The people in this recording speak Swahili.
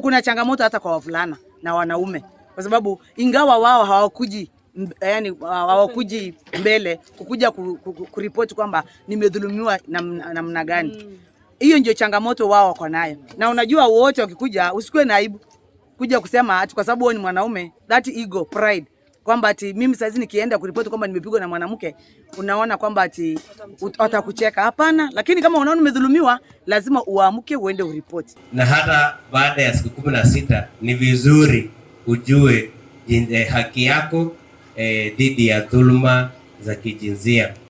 Kuna changamoto hata kwa wavulana na wanaume, kwa sababu ingawa wao hawakuji, yani hawakuji mbele kukuja kuripoti kwamba nimedhulumiwa namna gani. Hiyo ndio changamoto wao wako nayo, na unajua wote wakikuja, usikuwe na aibu kuja kusema ati kwa sababu wewe ni mwanaume, that ego pride kwamba ati mimi saizi nikienda kuripoti kwamba nimepigwa na mwanamke, unaona kwamba ati watakucheka. Hapana, lakini kama unaona umedhulumiwa, lazima uamke uende uripoti. Na hata baada ya siku 16 ni vizuri ujue haki yako dhidi ya dhuluma za kijinsia.